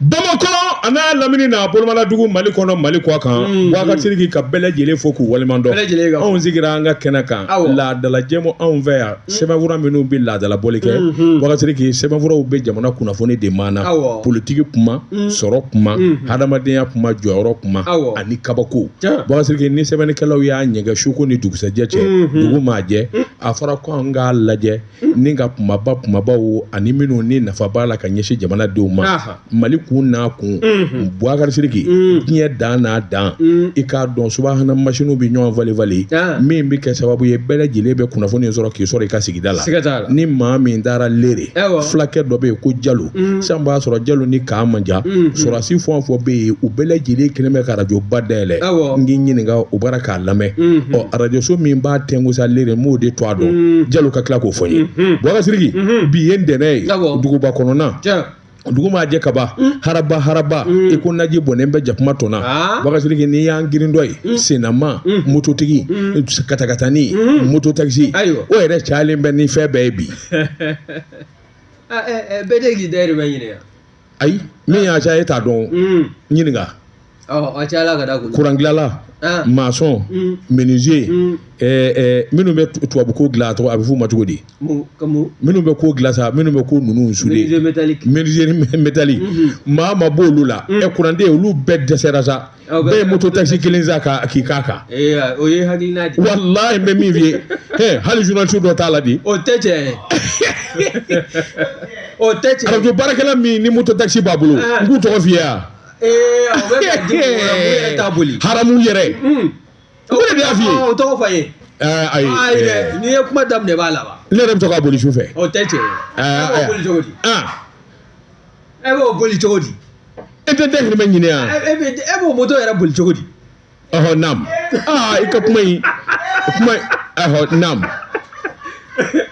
Bamakɔ a n'a lamini n'a bolomadadugu Mali kɔnɔ Mali kɔ kan Bubakari Sidiki ka bɛɛ lajɛlen fo k'u waleɲuman dɔn anw sigira an ka kɛnɛ kan laadala jɛmu anw fɛ yan sɛbɛnfura minnu bɛ laadala bɔli kɛ Bubakari Sidiki sɛbɛnfuraw bɛ jamana kunnafoni de maana politiki kuma sɔrɔ kuma hadamadenya kuma jɔyɔrɔ kuma ani kabako Bubakari Sidiki ni sɛbɛnnikɛlaw y'a ɲɛgɛn suko ni dugusɛjɛ cɛ dugu maa jɛ a fɔra ko an k'a lajɛ ni ka kumaba kumabaw ani minnu ni nafa b'a la ka ɲɛsin jamanadenw ma mali kun n'a kun Bubakari Sidiki diɲɛ dan n'a dan i k'a dɔn subahana masiniw bɛ ɲɔgɔn falen falen min bɛ kɛ sababu ye bɛɛ lajɛlen bɛ kunnafoni sɔrɔ k'i sɔrɔ i ka sigida la ni maa min taara lere fulakɛ dɔ bɛ yen ko jalo san b'a sɔrɔ jalo ni k'a man jan sɔrɔdasi fɛn o fɛn bɛ yen u bɛɛ lajɛlen kɛlen bɛ ka arajoba dayɛlɛ n k'i ɲininka u bɔra k'a lamɛn ɔ arajoso min b'a tɛnkusa lere m'o de tɔgɔ dɔn jalo ka tila k'o fɔ n ye Bubakari Sidiki bi ye ntɛnɛn ye duguba kɔnɔna dugu maa jɛ kaba haraba haraba i ko naji bɔnnen bɛ jakuma tɔn na Bubakari Sidiki n'i y'an girintɔ ye sennama mototigi katakatani moto takisi o yɛrɛ cayalen bɛ ni fɛn bɛɛ ye bi bɛɛ tɛ k'i dayirimɛ ɲini yan ayi min y'a caya e t'a dɔn ɲininka a cayala ka da kun kurandilanla maçon menuisier minnu bɛ tubabu ko dilan a tɔgɔ a bɛ f'u ma cogo di minnu bɛ ko dilan sa minnu bɛ ko ninnu souder menuisier métallique maa ma b'olu la ɛ kuranden olu bɛɛ dɛsɛra sa bɛɛ ye moto taxi kelen san ka k'i k'a kan o ye hakilina di walahi n bɛ min f'i ye hali journaliste dɔ t'a la di o tɛ tiɲɛ ye o tɛ tiɲɛ arajo baarakɛla min ni moto taxi b'a bolo n k'u tɔgɔ f'i ye wa ee o bɛ ka di mɔgɔ la mun yɛrɛ t'a boli haramu yɛrɛ o de y'a f'i ye o tɔgɔ fɔ n ye ayi ayi dɛ n'i ye kuma daminɛ i b'a laban ne yɛrɛ bɛ to k'a boli su fɛ o tɛ tiɲɛ ye e b'o boli cogo di e b'o boli cogo di e tɛ dahirimɛ ɲini yan e b'o moto yɛrɛ boli cogo di ɔhɔ naam aa i ka kuma in kuma ɔhɔ naam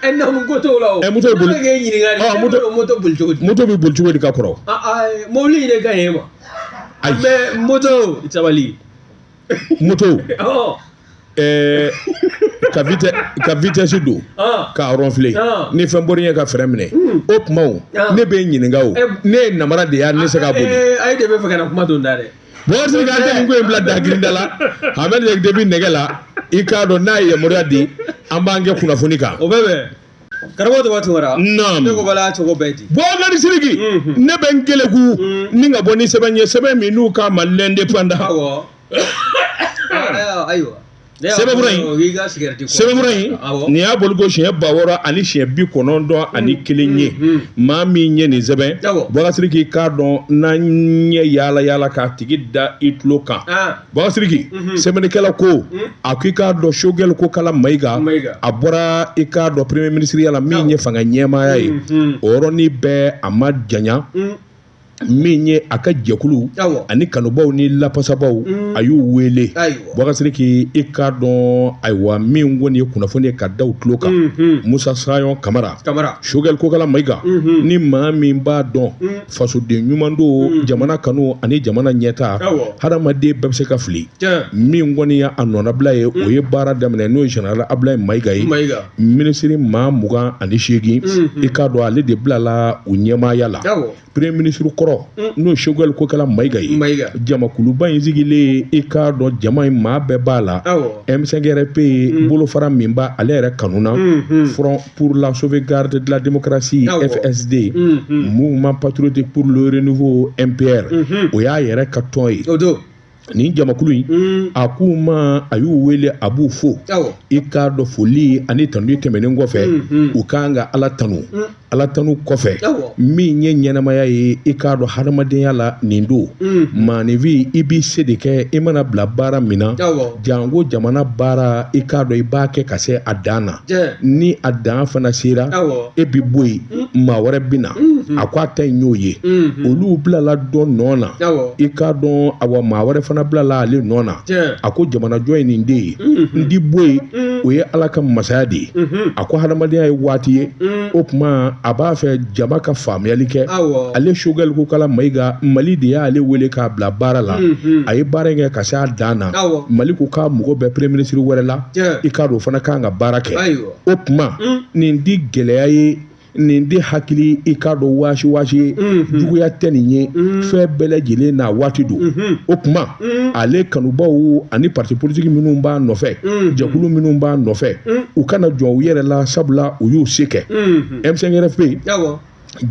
ɛ naamu ko t'o la o ɛ moto boli ne bɛ k'e ɲininka de ɔ moto e b'o moto boli cogo di moto bɛ boli cogo di ka kɔrɔ aa mobili in de ka ɲi e ma ayi mais moto sabali moto ɔ ɛɛ ka vitesse ka vitesse don k'a ronfler ni fɛn bɔr'i ɲɛ ka frein minɛ o tuma o ne b'e ɲininka o ne ye namara de ye ne se ka boli ayi de bɛ fɛ ka na kuma don da dɛ Bubakari Sidiki an tɛ nin ko in bila dagirinda la Ahmed Debi nɛgɛ la i k'a dɔn n'a ye yamaruya di an b'an kɛ kunnafoni kan o bɛ bɛn karamɔgɔ Toba Tunkara naam ne ko bala cogo bɛɛ di Bubakari Sidiki ne bɛ n keleku ni ka bɔ ni sɛbɛn ye sɛbɛn min n'u k'a ma l'Indépendant awɔ ayiwa sɛbɛnfura in sɛbɛnfura in nin y'a boliko siɲɛ 6191 ye maa min ye nin sɛbɛn Bubakari Sidiki k'a dɔn n'an ye yaala yaala k'a tigi da i tulo kan Bubakari Sidiki sɛbɛnnikɛla ko a ko i k'a dɔn Choguel Kokala Mayiga a bɔra i k'a dɔn premier ministre ya la min ye fanga ɲɛmaaya ye o yɔrɔnin bɛɛ a ma janya min ye a ka jɛkulu ani kanubaw ni lafasabaw a y'u wele Bubakari Sidiki i k'a dɔn ayiwa min kɔni ye kunnafoni ye ka da u tulo kan Musa Sayɔn Kamara Choguel Kokala Mayiga ni maa min b'a dɔn fasoden ɲuman don jamana kanu ani jamana ɲɛtaa hadamaden bɛɛ bɛ se ka fili min kɔni ye a nɔnabila ye o ye baara daminɛ n'o ye général Abulayi Mayiga ye minisiri maa 28 i k'a dɔn ale de bilala u ɲɛmaaya la premier ministre kɔrɔ n'o ye Choguel Kokala Mayiga ye jamakuluba in sigilen i k'a dɔn jama in maa bɛɛ b'a la M5RP bolofara min b'a ale yɛrɛ kanu na Front pour la sauvegarde de la démocratie FSD Mouvement patriotique pour le renouveau MPR o y'a yɛrɛ ka tɔn ye nin jamakulu in a k'u ma a y'u wele a b'u fo i k'a dɔn foli ani tanu tɛmɛnen kɔfɛ u kan ka ala tanu ala tanu kɔfɛ min ye ɲɛnamaya ye i k'a dɔn hadamadenya la nin don maaninfin i b'i se de kɛ i mana bila baara min na janko jamana baara i k'a dɔn i b'a kɛ ka se a dan na ni a dan fana sera e bi bɔ yen maa wɛrɛ bɛ na a ko a ta in y'o ye olu bilala dɔ nɔ na i k'a dɔn awa maa wɛrɛ fana bilala ale nɔ na a ko jamanajɔ ye nin de ye n di bɔ yen o ye ala ka masaya de ye a ko hadamadenya ye waati ye o tuma a b'a fɛ jama ka faamuyali kɛ ale Choguel Kokala Mayiga Mali de y'ale wele k'a bila baara la a ye baara in kɛ ka se a dan na Mali ko k'a mago bɛ premier ministre wɛrɛ la i k'a dɔn o fana kan ka baara kɛ o tuma nin di gɛlɛya ye. Nin tɛ hakili i k'a dɔn waasi waasi ye, juguya tɛ nin ye, fɛn bɛɛ lajɛlen n'a waati don. O tuma ale kanubaw ani parti politique minnu b'a nɔfɛ, jɛkulu minnu b'a nɔfɛ, u kana jɔn u yɛrɛ la, sabula u y'u se kɛ. M5 RFP,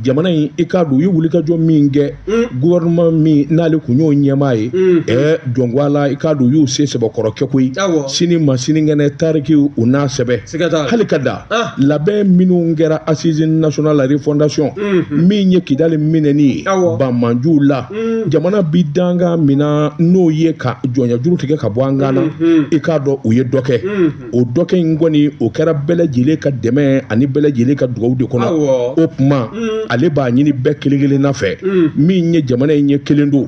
jamana in, i k'a dɔn u ye wulikajɔ min kɛ, gouvernement min n'ale kun y'o ɲɛmaa ye, jɔn ko Ala, i k'a dɔn u y'u se sɛbɛkɔrɔ kɛ koyi. Sini ma sinikɛnɛ, tariki u n'a sɛbɛn. Hali ka da labɛn minnu kɛra assise nationale la refondation, min ye Kidali minɛni ye banmanjuw la, jamana bi dankan min na, n'o ye ka jɔnyajuru tigɛ ka bɔ an kan na, i k'a dɔn u ye dɔ kɛ. O dɔ kɛ in kɔni, o kɛra bɛɛ lajɛlen ka dɛmɛ ani bɛɛ lajɛlen ka dugawu de kɔnɔ. O tuma ale b'a ɲini bɛɛ kelen kelenna fɛ, min ye jamana in ye kelen don,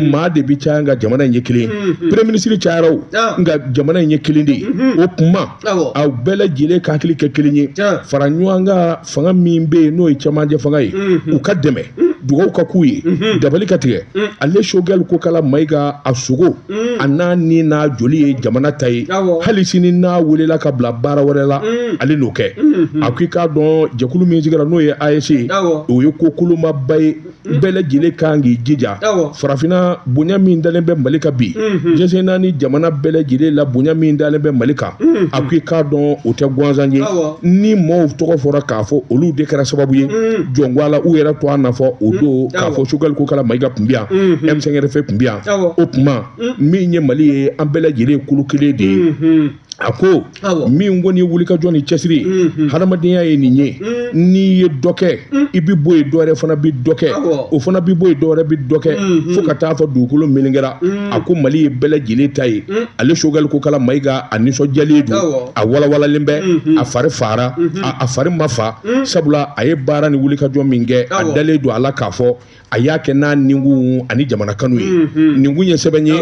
maa de bi caya, nka jamana in ye kelen. Premier ministre cayara o, nka jamana in ye kelen de ye. O tuma aw bɛɛ lajɛlen ka hakili kɛ kelen ye, fara ɲɔgɔn kan. Fanga min bɛ yen, n'o ye cɛmancɛ fanga ye, u ka dɛmɛ, dugawu ka k'u ye, dabali ka tigɛ. Ale Choguel Kokala Mayiga, a sogo a n'a ni n'a joli ye jamana ta ye. Hali sini n'a welela ka bila baara wɛrɛ la, ale n'o kɛ. A ko i k'a dɔn jɛkulu min sigira, n'o ye AES ye, o ye ko kolomaba ye. Bɛɛ lajɛlen kan k'i jija. Farafinna, bonya min dalen bɛ Mali kan bi, diɲɛ naani jamana bɛɛ lajɛlen la, bonya min dalen bɛ Mali kan, a ko i k'a dɔn o tɛ gansan ye. Ni mɔɔw tɔgɔ fɔra k'a fɔ olu de kɛra sababu ye, jɔn ko Ala, u yɛrɛ to a na fɔ o don k'a fɔ Choguel Kokala Mayiga tun bɛ yan, M5 RFP tun bɛ yan. O tuma min ye Mali ye, an bɛɛ lajɛlen ye kulu kelen de ye. A ko min kɔni ye wulikajɔ ni cɛsiri ye, hadamadenya ye nin ye. N'i ye dɔ kɛ, i bɛ bɔ yen, dɔ wɛrɛ fana bɛ dɔ kɛ, o fana bɛ bɔ yen, dɔ wɛrɛ bɛ dɔ kɛ, fo ka taa fɔ dugukolo melekera. A ko Mali ye bɛɛ lajɛlen ta ye. Ale Choguel Kokala Mayiga, a nisɔndiyalen don, a walawalalen bɛ, a fari fara, a fari ma fa, sabula a ye baara ni wulikajɔ min kɛ, a dalen don a la k'a fɔ a y'a kɛ n'a ninkun ani jamana kanu ye. Nin kun ye sɛbɛn ye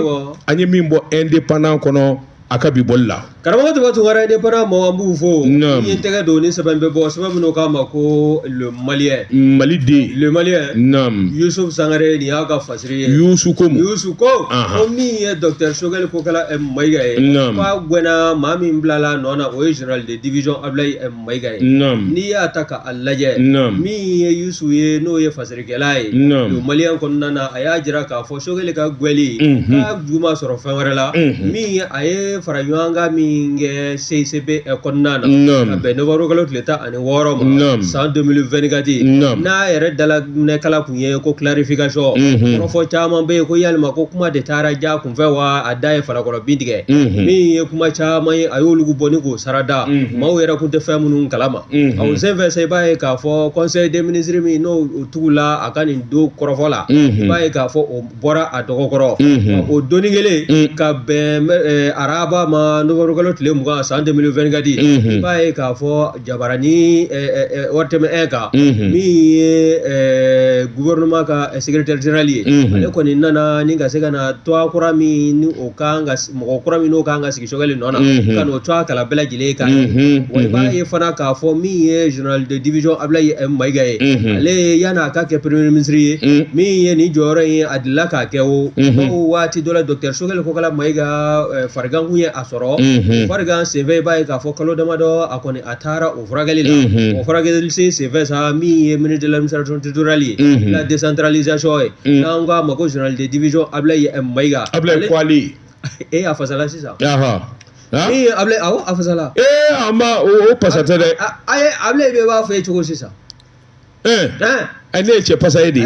an ye min bɔ Indépendant kɔnɔ a ka bi bɔli la. Karamɔgɔ Tuba Tunkara, Indépendant mɔgɔ, an b'u fo. N'i ye tɛgɛ don ni sɛbɛn bɛ bɔ, sɛbɛn minnu k'a ma ko Le Malien. Mali den. Le Malien. Yusuf Sangare, nin y'a ka fasiri ye. Yusu ko mun? Yusu ko min ye docteur Choguel Kokala Mayiga ye, k'a gɛnna, maa min bilala a nɔ na, o ye général de division Ablaye Mayiga ye. N'i y'a ta k'a lajɛ, min ye Yusu ye, n'o ye fasirikɛla ye Le Malien kɔnɔna na, a y'a jira k'a fɔ Choguel ka gwɛli k'a ju ma sɔrɔ fɛn wɛrɛ la, min ye a ye fara ɲɔgɔn kan min kɛ CICB kɔnɔna na ka bɛn novembre kalo tile 16 ma san 2024, n'a yɛrɛ dalaminɛkala kun ye ko clarification. Kɔrɔfɔ caman bɛ yen ko yalima ko kuma de taara ja kunfɛ wa, a da ye falakɔrɔ bin tigɛ. Min ye kuma caman ye, a y'olu bɔ ni k'o sarada, maaw yɛrɛ kun tɛ fɛn minnu kalama. O senfɛ sa, i b'a ye k'a fɔ conseil des ministres min n'o tugula a ka nin don kɔrɔfɔ la, i b'a ye k'a fɔ o bɔra a dɔgɔkɔrɔ o doni kelen ka bɛn araba ma, novembre kalo tile 20 san 2024. I b'a ye k'a fɔ jabarani ORTM 1 kan, min ye gouvernement ka secrétaire général ye, ale kɔni nana ni ka se ka na tɔgɔ kura min ni o kan ka mɔgɔ kura min n'o kan ka sigi Choguel nɔ na, ka n'o tɔgɔ kala bɛɛ lajɛlen kan. Wa i b'a ye fana k'a fɔ min ye général de division Ablaye Mayiga ye, ale yan'a ka kɛ premier ministre ye, min ye nin jɔyɔrɔ in, a delila k'a kɛ o bawo waati dɔ la, docteur Choguel Kokala Mayiga farigan kun ye a sɔrɔ. Farigan senfɛ, i b'a ye k'a fɔ kalo damadɔ a kɔni a taara o furakɛli la. O furakɛli sen senfɛ sa, min ye ministre de l'administration territoriale ye, la décentralisation ye, n'an k'a ma ko général de division Ablaye Mayiga. Ablaye Kwali. E a fasala sisan. Ee Ablaye, awɔ, a fasala. Ee, an ma o pasa tɛ dɛ. A ye Ablaye bɛɛ b'a fɔ e cogo sisan. Ɛɛ, ne ye cɛ pasa ye de.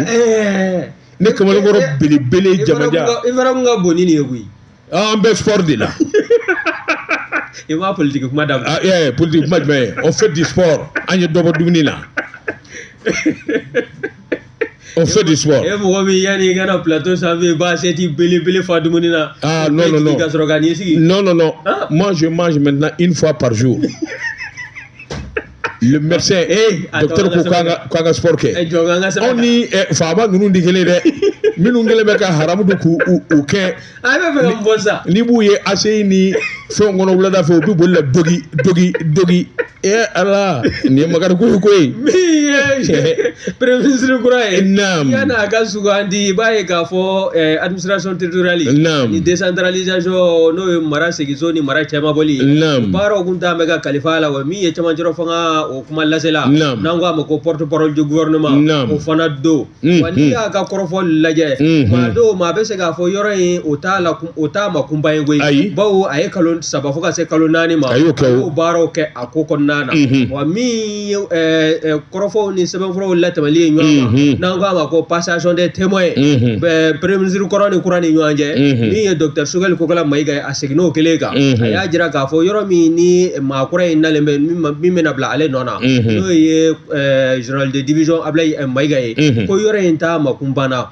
Ne kamalenkɔrɔ belebele jamajan. I fana kun ka bon ni nin ye koyi. An bɛ sport de la. I m'a politique kuma daminɛ. Ah, yeah, politique kuma jumɛn ye? On fait du sport. An ye dɔ bɔ dumuni na. On fait du sport. E mɔgɔ min yanni i ka na plateau sanfɛ, i b'a assiette belebele fa dumuni na. Ah non, non, non. Ka sɔrɔ ka n'i sigi. Non, non, non. Ah. Moi, je mange maintenant une fois par jour. Le médecin, Eh, docteur ko k'an ka sport kɛ. Jɔ an ka sɛbɛn. Anw ni faaba ninnu tɛ kelen ye dɛ. Minnu kɛlen bɛ ka haramu dun k'u u kɛ. A bɛ fɛ ka mun fɔ sisan? N'i b'u ye ACI ni fɛnw kɔnɔ wulada fɛ, u bɛ boli la dogi dogi dogi. E Ala, nin ye makari ko ye koyi. Min ye premier ministre kura ye. Naam. Yanni a ka sugandi, i b'a ye k'a fɔ administration territoriale. Naam. Ni décentralisation, n'o ye mara seginso ni mara cɛmabɔli ye. Naam. Baaraw kun t'an bɛ ka kalifa a la wa min ye cɛmancɛrɔ fanga o kuma lasela. Naam. N'an ko a ma ko porte parole du gouvernement. Naam. O fana don. Wa n'i y'a ka kɔrɔfɔ lajɛ. Maa dɔw maa bɛ se k'a fɔ yɔrɔ in o t'a la o t'a ma kunba ye koyi. Ayi. Bawo a ye kalo 3 fo ka se kalo 4 ma. A y'o kɛ o. A y'o baaraw kɛ a ko kɔnɔna na. Wa min ye kɔrɔfɔw ni sɛbɛnfuraw latɛmɛli ye ɲɔgɔn ma. N'an ko a ma ko passation de témoin. Premier ministre kɔrɔ ni kura ni ɲɔgɔn cɛ. Min ye docteur Choguel Kokalla Maïga ye, a seginn'o kelen kan. A y'a jira k'a fɔ yɔrɔ min ni maa kura in nalen bɛ min bɛna bila ale nɔ na. N'o ye général de division Ablaye Maïga ye. Ko yɔrɔ in t'a ma kunba na.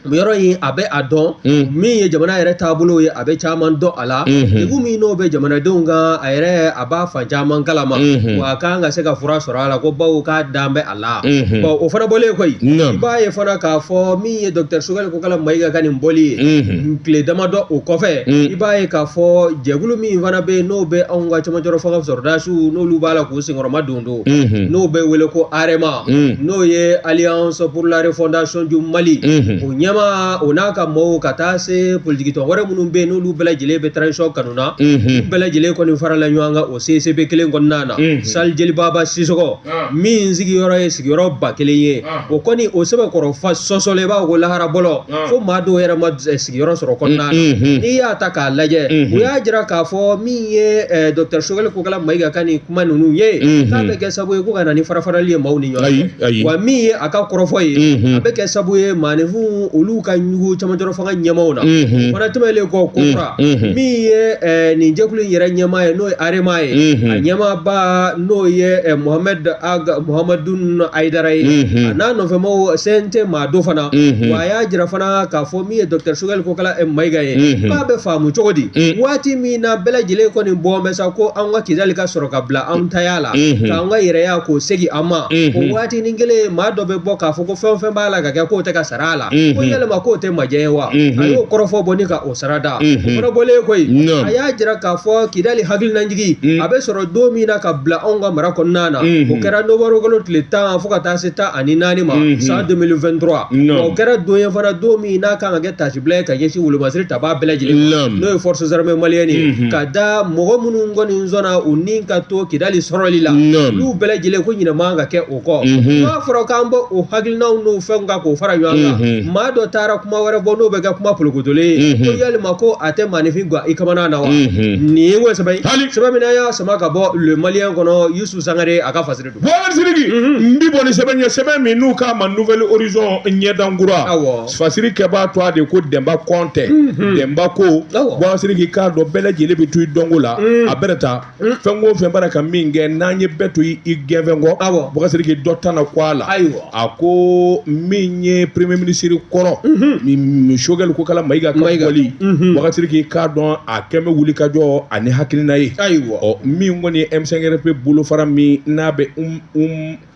Yɔrɔ in a bɛ a dɔn. Min ye jamana yɛrɛ taabolo ye, a bɛ caman dɔn a la. Degun min n'o bɛ jamanadenw kan, a yɛrɛ a b'a fan caman kalama. Wa a kan ka se ka fura sɔrɔ a la, ko bawo k'a dan bɛ a la. Bon, o fana bɔlen koyi. I b'a ye fana k'a fɔ min ye docteur Choguel Kokalla Maïga ka nin bɔli ye. Tile damadɔ o kɔfɛ. I b'a ye k'a fɔ jɛkulu min fana bɛ yen, n'o bɛ anw ka cɛmancɛrɔ fanga sɔrɔdasiw, n'olu b'a la k'u senkɔrɔma don don. N'o bɛ wele ko AREMA. N'o ye Alliance pour la refondation du Mali. O ɲɛmaa o n'a ka mɔɔw ka taa se politikitɔn wɛrɛ minnu bɛ yen, n'olu bɛɛ lajɛlen bɛ transition kanu na. U bɛɛ lajɛlen kɔni farala ɲɔgɔn kan o CCB kelen kɔnɔna na. Salle Djéli Baba Sissoko. Min sigiyɔrɔ ye sigiyɔrɔ 1000 ye. O kɔni o sɛbɛkɔrɔ fa sɔsɔlen b'a ko lahara bɔlɔ. Fo maa dɔw yɛrɛ ma sigiyɔrɔ sɔrɔ kɔnɔna na. N'i y'a ta k'a lajɛ. U y'a jira k'a fɔ min ye docteur Choguel Kokalla Maïga ka nin kuma ninnu ye. K'a bɛ kɛ sababu ye ko ka na ni farafarali ye maaw ni ɲɔgɔn cɛ. Wa min ye a ka kɔrɔfɔ ye. A bɛ kɛ sababu ye maaninfinw olu ka ɲugu cɛmancɛrɔ fanga ɲɛmaaw na. O fana tɛmɛnen kɔ kokura. Min ye nin jɛkulu in yɛrɛ ɲɛmaa ye, n'o ye AREMA ye. A ɲɛmaaba n'o ye Mohamed Ag Mohamedoun Haïdara ye. A n'a nɔfɛmaaw CNT maa dɔ fana. Wa a y'a jira fana k'a fɔ min ye docteur Choguel Kokalla Maïga ye. K'a bɛ faamu cogo di? Waati min na bɛɛ lajɛlen kɔni bɔ bɛ sa ko an ka Kidali ka sɔrɔ ka bila an taya la. K'an ka yɛrɛya k'o segin an ma. O waatinin kelen maa dɔ bɛ bɔ k'a fɔ ko fɛn o fɛn b'a la ka kɛ k'o tɛ ka sara a la. Ko yalima k'o tɛ majɛ ye wa? A y'o kɔrɔfɔ bɔ ni ka o sara da. O fana bɔlen koyi. A y'a jira k'a fɔ Kidali hakilinajigi a bɛ sɔrɔ don min na ka bila anw ka mara kɔnɔna na. O kɛra novembre kalo tile 10 fo ka taa se 14 ma san 2023. O kɛra don ye fana don min n'a kan ka kɛ tasibila ye ka ɲɛsin wolomasiri tabaa bɛɛ lajɛlen ma. N'o ye forces armées maliennes ye. Ka da mɔgɔ minnu kɔni sɔnna u ni ka to Kidali sɔrɔli la. Olu bɛɛ lajɛlen ko ɲinɛ man ka kɛ o kɔ. N'a fɔra k'an bɔ o hakilinaw n'o fɛnw kan k'o fara ɲɔgɔn kan. Maa dɔ taara kuma wɛrɛ bɔ n'o bɛ kɛ kuma polokotolen ye. Ko yalima ko a tɛ maaninfin gan i kamana na wa? Nin ye sɛbɛn ye. Sɛbɛn min n'an y'a sama ka bɔ Le Malien kɔnɔ, Youssou Sangare a ka fasiri don. Boubacar Sidiki, n bi bɔ ni sɛbɛn ye, sɛbɛn min n'u k'a ma Nouvel Horizon ɲɛdankura. Fasiri kɛbaa tɔgɔ de ko Denba Kɔntɛ. Denba ko Boubacar Sidiki k'a dɔn bɛɛ lajɛlen bɛ to i dɔnko la. A bɛrɛ ta fɛn o fɛn bara ka min kɛ n'an ye bɛɛ to i gɛnfɛn kɔ. Boubacar Sidiki dɔ tana kɔ a la. A ko min ye premier ministre kɔrɔ Choguel Kokalla Maïga ka bɔli. Boubacar Sidiki k'a dɔn a kɛn bɛ wuli ka jɔ ani hakilina ye. Ɔ min kɔni ye M5RFP bolofara min n'a bɛ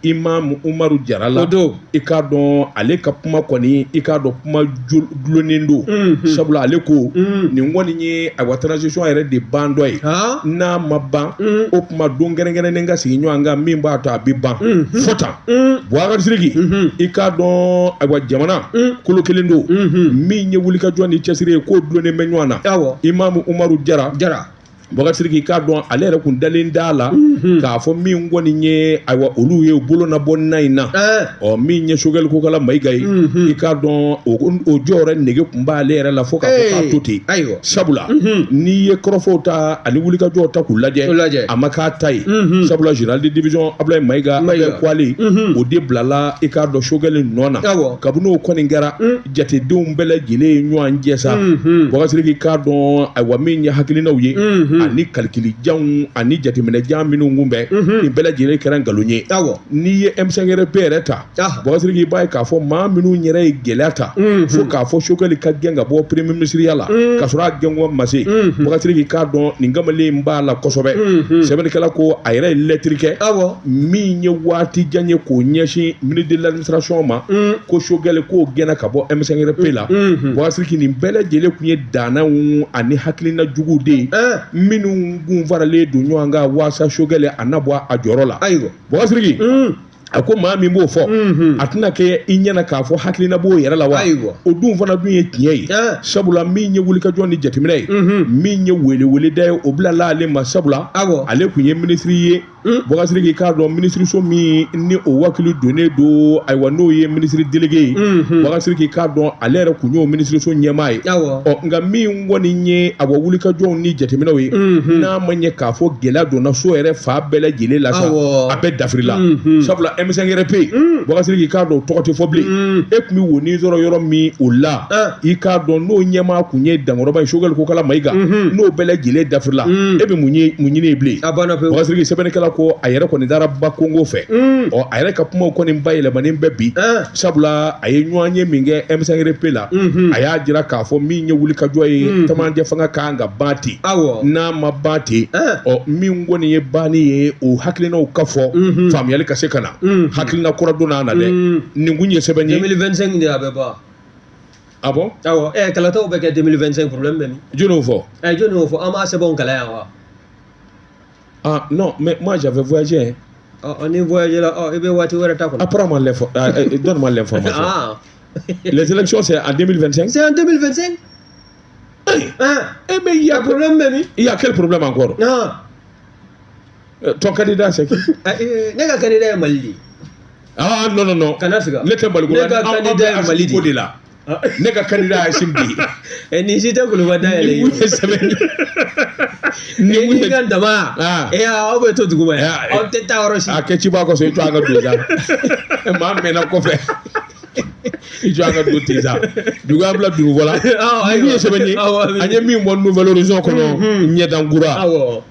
Imam Umaru Jara la. I k'a dɔn ale ka kuma kɔni, i k'a dɔn kuma dulonnen don. Sabula ale ko nin kɔni ye ayiwa transition yɛrɛ de ban dɔ ye. N'a ma ban, o tuma don kɛrɛnkɛrɛnnen ka sigi ɲɔgɔn kan min b'a to a bɛ ban. Fo tan. Boubacar Sidiki, i k'a dɔn ayiwa jamana kolo kelen don. Min ye wulikajɔ ni cɛsiri ye k'o dulonnen bɛ ɲɔgɔn na. Imam Umaru Jara. Boubacar Sidiki k'a dɔn ale yɛrɛ kun dalen d'a la k'a fɔ min kɔni ye ayiwa olu ye u bolo na bɔ na in na. Ɔ min ye Choguel Kokalla Maïga ye, i k'a dɔn o jɔyɔrɔ nege kun b'ale yɛrɛ la fo k'a fɔ k'a to ten. Sabula n'i ye kɔrɔfɔw ta ani wulikajɔw ta k'u lajɛ, a ma k'a ta ye. Sabula général de division Ablaye Maïga Kwale o de bilala i k'a dɔn Choguel nɔ na. Kabini o kɔni kɛra jatedenw bɛɛ lajɛlen ye ɲɔgɔn jɛ sa. Boubacar Sidiki k'a dɔn ayiwa min ye hakilinaw ye. Ani kalikilijanw ani jateminɛjan minnu kun bɛ, nin bɛɛ lajɛlen kɛra nkalon ye. N'i ye M5RP yɛrɛ ta, Bubakari Sidiki, i b'a ye k'a fɔ maa minnu yɛrɛ ye gɛlɛya ta fo k'a fɔ Choguel ka gɛn ka bɔ premier ministre la, ka sɔrɔ a gɛn ma se, Bubakari Sidiki k'a dɔn nin kamalen in b'a la kosɛbɛ. Sɛbɛnnikɛla ko a yɛrɛ ye lɛtiri kɛ min ye waati jan ye k'o ɲɛsin ministre de l'administration ma, ko Choguel k'o gɛnna ka bɔ M5RP la. Bubakari Sidiki, nin bɛɛ lajɛlen tun ye dannaw ani hakilina juguw de ye minnu kun faralen don ɲɔgɔn kan waasa Choguel a na bɔ a jɔyɔrɔ la. Ayiwa. Bubakari Sidiki, a ko maa min b'o fɔ, a tɛna kɛ i ɲɛna k'a fɔ hakilina b'o yɛrɛ la wa? O dun fana dun ye tiɲɛ ye, sabula min ye wulikajɔ ni jateminɛ ye, min ye weleweleda ye, o bilala ale ma, sabula ale tun ye minisiri ye. Bubakari Sidiki k'a dɔn minisiriso min ni o wakili donnen don, ayiwa, n'o ye minisiri délégué ye, Bubakari Sidiki k'a dɔn ale yɛrɛ tun y'o minisiriso ɲɛmaa ye. Ɔ nka min kɔni ye awa wulikajɔw ni jateminɛw ye, n'a ma ɲɛ k'a fɔ gɛlɛya donna so yɛrɛ fan bɛɛ lajɛlen la sa, a bɛɛ dafirila, sabula M5RP, Bubakari Sidiki k'a dɔn o tɔgɔ tɛ fɔ bilen. E tun bɛ wonin sɔrɔ yɔrɔ min o la, i k'a dɔn n'o ɲɛmaa tun ye Dankɔrɔba ye, Choguel Kokala Mayiga, n'o bɛɛ lajɛlen dafirila, e bɛ mun ɲini yen bilen? A banna pewu. Bubakari Sidiki, sɛbɛnnikɛla ko a yɛrɛ kɔni taara Bakongo fɛ. Ɔ a yɛrɛ ka kumaw kɔni bayɛlɛmanen bɛ bi, sabula a ye ɲɔgɔn ye min kɛ M5RP la, a y'a jira k'a fɔ min ye wulikajɔ ye, cɛmancɛ fanga kan ka ban ten. N'a ma ban ten, ɔ min kɔni ye banni ye, o hakilinaw ka fɔ, faamuyali ka se ka na, hakilina kura donna na dɛ. Nin kun ye sɛbɛn ye. 2025 de a bɛ ban. Ah bon? Awɔ, kalataw bɛ kɛ 2025, problème bɛ min? Jɔn y'o fɔ? Jɔn y'o fɔ? An b'a sɛbɛnw kalan yan wa? Ah non, mais moi j'avais voyagé. Ɔ ni voyagé la, ɔ i bɛ waati wɛrɛ ta kɔnɔ. Apprends-moi l'info, donne-moi l'information. Ah. Les élections, c'est en 2025? C'est en 2025. Hein? Eh mais il y a problème bɛ min? Il y a quel problème encore? Ah. Ton candidat, c'est qui? Ne ka candidat ye Mali de ye. Ah non, non, non. Kana siga. Ne tɛ Mali ko la. Ne ka candidat ye Mali de ye. De la. Ne ka candidat ye Assimi de ye. Nin si tɛ kuluba dayɛlɛ ye. Nin kun ye sɛbɛn ye. Nin kun ye ka dama. Ah. Aw bɛ to duguma yan. Aw tɛ taa yɔrɔ si. A kɛ ciba kɔsɔn, i to an ka don sa. Maa mɛnna kɔfɛ. I jɔ an ka don ten sa. Dugu an bila dugu la. Nin kun ye sɛbɛn ye. An ye min bɔ Nouvel Horizon kɔnɔ, ɲɛdankura. Awɔ.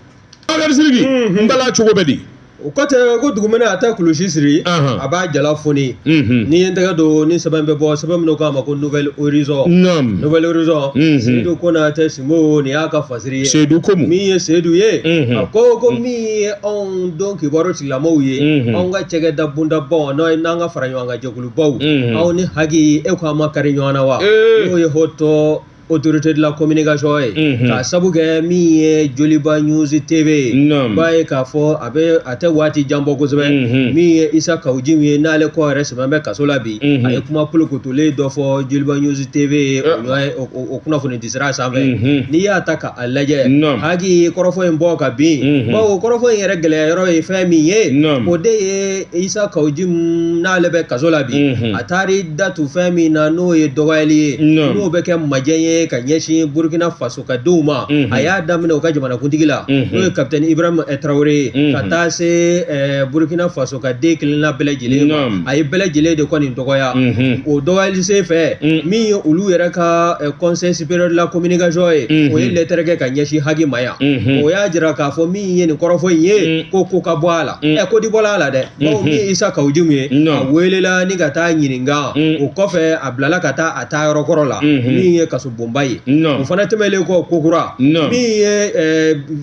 Bakari Sidiki, n bala cogo bɛ di? O kɔtɛ ko dugumɛnɛ a tɛ kulusi siri, a b'a jala foni. N'i ye n tɛgɛ don ni sɛbɛn bɛ bɔ, sɛbɛn min k'a ma ko Nouvel Horizon. Nouvel Horizon, Seyidu Konatɛ Sinbo, nin y'a ka fasiri ye. Seyidu ko mun? Min ye Seyidu ye, a ko min ye anw don kibaru tigilamaw ye, anw ka cɛkɛda bondabaw n'o ye n'an ka fara ɲɔgɔn kan jɛkulubaw, aw ni HAC, e ko an ma kari ɲɔgɔn na wa? N'o ye haute autorité de la communication ye, k'a sabu kɛ min ye Joliba News TV ye, b'a ye k'a fɔ a bɛ a tɛ waati jan bɔ kosɛbɛ, min ye Isa Kawu Jim ye, n'ale kɔ yɛrɛ sɛmɛ bɛ kaso la bi, a ye kuma polokotolen dɔ fɔ Joliba News TV ye, o kunnafoni di sira sanfɛ. N'i y'a ta k'a lajɛ, HAC ye kɔrɔfɔ in bɔ ka bin, bawo kɔrɔfɔ in yɛrɛ gɛlɛya yɔrɔ ye fɛn min ye, o de ye Isa Kawu Jim, n'ale bɛ kaso la bi, a taar'i da tu fɛn min na, n'o ye dɔgɔyali ye, n'o bɛ kɛ majɛ ye ka ɲɛsin Burkina Faso ka denw ma. A y'a daminɛ u ka jamanakuntigi la, n'o ye capitaine Ibrahim Traoré ye, ka taa se Burkina Faso ka den kelenna bɛɛ lajɛlen ma. A ye bɛɛ lajɛlen de kɔni dɔgɔya. O dɔgɔyali sen fɛ, min ye olu yɛrɛ ka conseil supérieur de la communication ye, o ye lɛtɛrɛ kɛ ka ɲɛsin HAC ma yan. O y'a jira k'a fɔ min ye nin kɔrɔfɔ in ye, ko ka bɔ a la. Ko di bɔla a la dɛ, bawo min ye Isa Kawu Jim ye, a welela ni ka taa ɲininka. O kɔfɛ, a bilala ka taa a taa yɔrɔ kɔrɔ la, min ye kasobonba ye. O fana tɛmɛlen kɔ kokura, min ye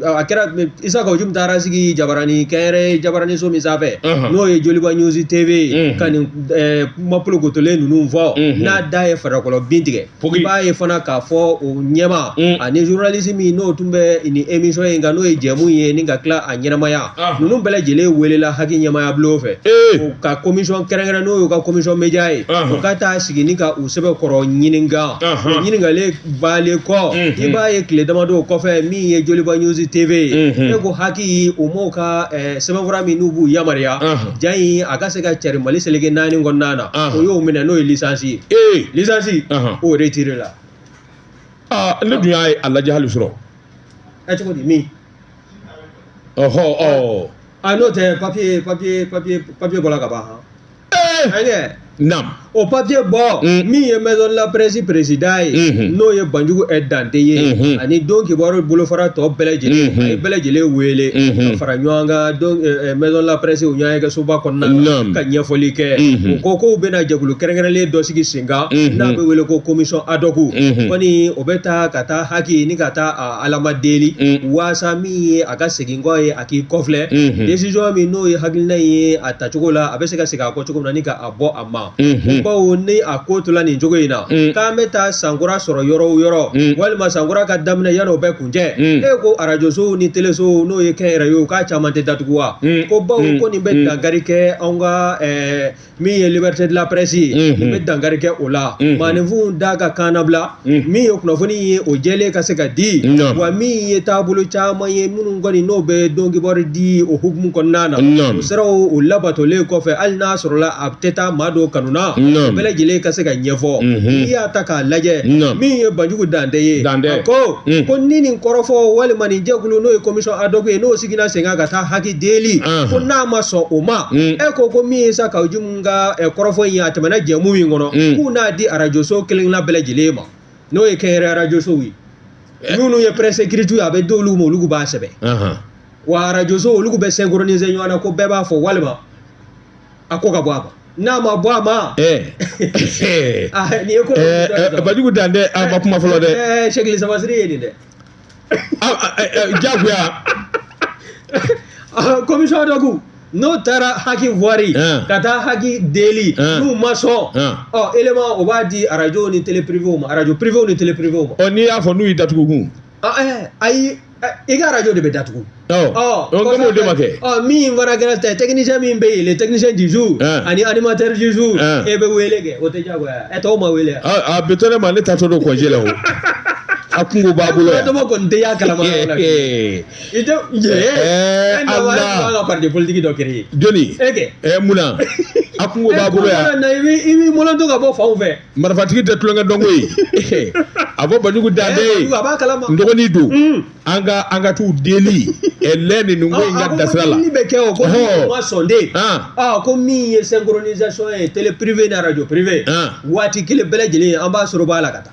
a kɛra Isa Kawu Jim taara sigi jabarani kɛnyɛrɛ jabaraniso min sanfɛ, n'o ye Joliba News TV ye, ka nin kuma polokotolen ninnu fɔ, n'a da ye farakɔlɔ bin tigɛ. I b'a ye fana k'a fɔ o ɲɛmaa ani journaliste min n'o tun bɛ nin émission in kan, n'o ye jɛmu ye ni ka tila a ɲɛnamaya, ninnu bɛɛ lajɛlen welela HAC ɲɛmaaya bulon fɛ, o ka commission kɛrɛnkɛrɛn, n'o y'u ka commission média ye, o ka taa sigi ni ka u sɛbɛkɔrɔ ɲininka. O ɲininkalen balen kɔ, i b'a ye tile damadɔ kɔfɛ, min ye Joliba News TV ye, e ko HAC o m'o ka sɛbɛnfura min n'u b'u yamaruya ja in a ka se ka cari Mali seleke naani kɔnɔna na, o y'o minɛ, n'o ye licence ye. Licence o retiré la. Aa, ne dun y'a a lajɛ hali sɔrɔ. Ɛ, cogo di min? Ɔhɔ, ɔ. A n'o tɛ, papier bɔra ka ban han. Ee. Ayi. Naam. O papier bɔ min ye maison de la presse président ye, n'o ye Banjugu Dante ye, ani Don Kibaru bolofara tɔ bɛɛ lajɛlen, a ye bɛɛ lajɛlen wele ka fara ɲɔgɔn kan don maison de la presse u ɲɔgɔn kɛ soba kɔnɔna na ka ɲɛfɔli kɛ. U ko k'u bɛna jɛkulu kɛrɛnkɛrɛnlen dɔ sigi sen kan n'a bɛ wele ko commission ad hoc. Kɔni o bɛ taa ka taa HAC ni ka taa a alama deli waasa min ye a ka segin kɔ ye, a k'i kɔfilɛ décision min n'o ye hakilina ye a tacogo la, a bɛ se ka segin a kɔ cogo min na ni ka a bɔ a ma. Bawo ni a ko tola nin cogo in na, k'an bɛ taa sankura sɔrɔ yɔrɔ o yɔrɔ, walima sankura ka daminɛ yanni o bɛɛ kuncɛ, e ko arajosow ni telesow n'o ye kɛnyɛrɛye ye, k'a caman tɛ datugu wa? Ko bawo ko nin bɛ dankari kɛ anw ka min ye liberté de la presse ye, nin bɛ dankari kɛ o la, maaninfinw da ka kannabila, min ye kunnafoni ye o jɛlen ka se ka di, wa min ye taabolo caman ye minnu kɔni n'o bɛ don kibaru di o hukumu kɔnɔna na, o siraw o labatolen kɔfɛ, hali n'a sɔrɔla a tɛ taa maa dɔw kanu na, o bɛɛ lajɛlen ka se ka ɲɛfɔ. N'i y'a ta k'a lajɛ, min ye Banjugu Dante ye, a ko ko ni nin kɔrɔfɔ walima nin jɛkulu n'o ye commission ad hoc ye, n'o sigira sen kan ka taa HAC deli, ko n'a ma sɔn o ma, e ko min ye sa Kawu Jimu ka kɔrɔfɔ in ye, a tɛmɛna jɛmu min kɔnɔ, k'u n'a di arajoso kelenkelenna bɛɛ lajɛlen ma, n'o ye kɛnyɛrɛ arajosow ye, minnu ye presse écrite ye, a bɛ d'olu ma, olu b'a sɛbɛn, wa arajoso olu bɛ synchroniser ɲɔgɔn na ko bɛɛ b'a fɔ walima a ko ka bɔ a ma, n'a ma bɔ a ma. Nin ye ko Banjugu Dante a ma kuma fɔlɔ dɛ. Sɛkili Samasiri ye nin dɛ. Jagoya. Commission ad hoc n'o taara HAC voir, ka taa HAC deli, n'u ma sɔn, ɔ élément o b'a di arajo ni télé privéw ma, arajo privéw ni télé privéw ma. Ɔ n'i y'a fɔ n'u y'i datugu kun. Ayi, i ka arajo de bɛ datugu. Ɔ ɔ de ma kɛ. Ɔ min fana kɛra tɛ technicien min bɛ yen, le technicien du jour ani animateur du jour, e bɛ wele kɛ, o tɛ diyagoya, ɛ tɔw ma wele. A bɛ to ne ma, ne taatɔ don congé la o. A kungo b'a bolo yan. Tɔmɔ kɔni tɛ y'a kalama yɔrɔ la. I tɛ ye. Ala ka parti politique dɔ créer. Jɔni? E kɛ. Mun na? A kungo b'a bolo yan. I b'i mɔlɔntɔ ka bɔ fanw fɛ. Marifatigi tɛ tulonkɛ dɔn koyi. A fɔ Banjugu Dante ye. A b'a kalama. N dɔgɔnin don. An ka t'u deli lɛ nin ko in ka dasira la. A ko bɛ kɛ o ko ma sɔn de. Ko min ye synchronisation ye télé privé ni radio privé. Waati kelen bɛɛ lajɛlen an b'a sɔrɔ b'a la ka taa.